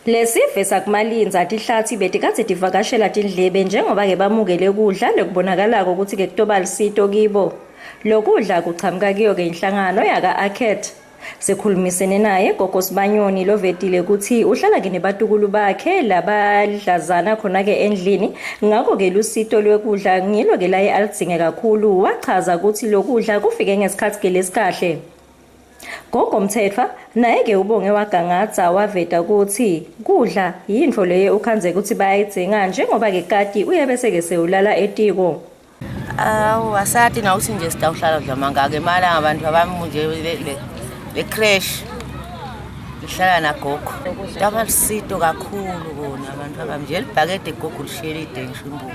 Lesive sakuMalindza tihlathi betikadze tivakashela tindlebe njengoba-ke bamukele kudla lekubonakalako ukuthi-ke kutoba lusito kibo. Lokudla kuchamuka kuyo-ke inhlangano yaka-ACAT. Sikhulumisene naye Gogo Sibanyoni lovetile ukuthi uhlala-ke nebatukulu bakhe labadlazana khona-ke endlini ngakho-ke lusito lwekudla ngilo-ke laye aludzinge kakhulu wachaza ukuthi lokudla kufike ngesikhathi-ke lesikahle. Gogo Mthethwa naye-ke ubonge wagangadza waveta ukuthi kudla yintfo leyo ukhandze ukuthi bayayidzinga njengoba-ke kati uye bese-ke sewulala etiko. Awu asati na uthi nje sitawuhlala kudla mangaka emalanga abantu abami nje le crash lihlala nagogo. Taba lusito kakhulu kona abantu abami nje libhakede gogo lishiyele ide ngisho imbubu.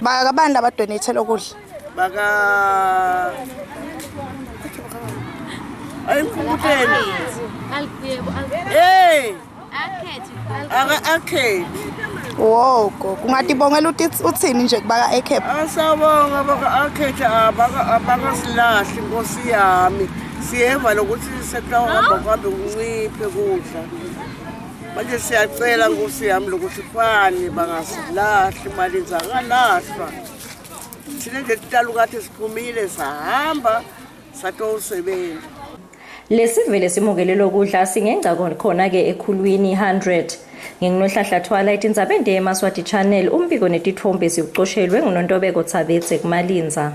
Bakabani labadonate lokudla? Baka Ayimkhumbuleni. Hey! Aka arcade. Wo gogo, ungatibongela uthini nje kubaka eCap? Asabonga baka arcade abaka abakasilahli inkosi yami. Siyeva lokuthi sekutawuhamba kuhambe kunciphe kudla. Manje siyacela nkosi yami lokuthi fani bangasilahli malinza akalahlwa. Thina nje titalukati siphumile sahamba satowusebenza. Lesivele simukele lokudla singengca khona-ke ekhulwini 100. Nginginohlahla Thwala etindzabeni temaswati Channel umbiko netitfombe siucoshelwe nguNontobeko Tsabetse kuMalindza.